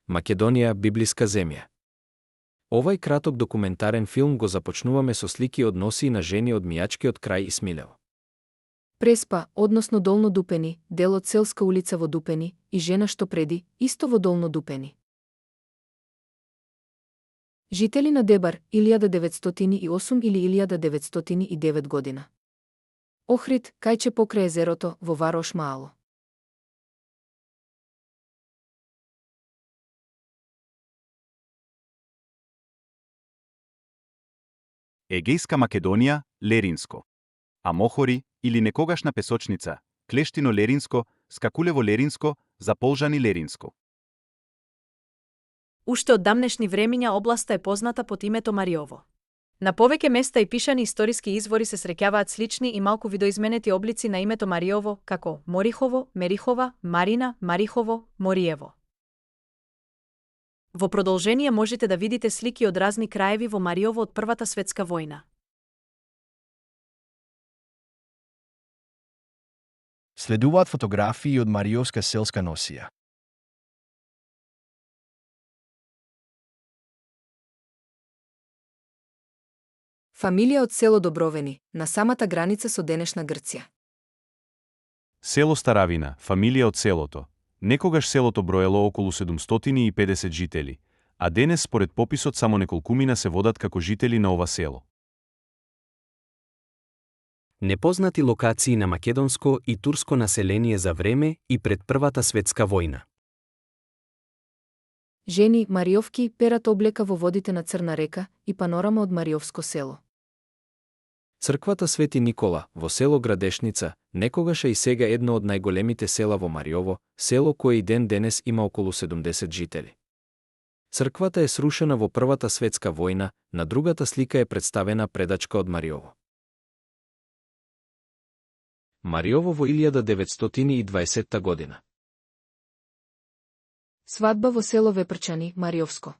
Македонија, библиска земја. Овај краток документарен филм го започнуваме со слики од носи на жени од Мијачкиот крај и Смилево. Преспа, односно Долно Дупени, дел од селска улица во Дупени, и жена што преди, исто во Долно Дупени. Жители на Дебар, 1908 или 1909 година. Охрид, кајче покрај езерото, во Варош Маало. Егејска Македонија, Леринско. Амохори или некогашна песочница, Клештино Леринско, Скакулево Леринско, Заполжани Леринско. Уште од дамнешни времиња областа е позната под името Мариово. На повеќе места и пишани историски извори се среќаваат слични и малку видоизменети облици на името Мариово, како Морихово, Мерихова, Марина, Марихово, Мориево. Во продолжение можете да видите слики од разни краеви во Мариово од Првата светска војна. Следуваат фотографии од Мариовска селска носија. Фамилија од село Добровени, на самата граница со денешна Грција. Село Старавина, фамилија од селото. Некогаш селото броело околу 750 жители, а денес според пописот само неколкумина се водат како жители на ова село. Непознати локации на македонско и турско население за време и пред Првата светска војна. Жени, Мариовки, перат облека во водите на Црна река и панорама од Мариовско село. Црквата Свети Никола, во село Градешница, некогаш е и сега едно од најголемите села во Мариово, село кое и ден денес има околу 70 жители. Црквата е срушена во Првата светска војна, на другата слика е представена предачка од Мариово. Мариово во 1920 година. Свадба во село Вепрчани, Мариовско.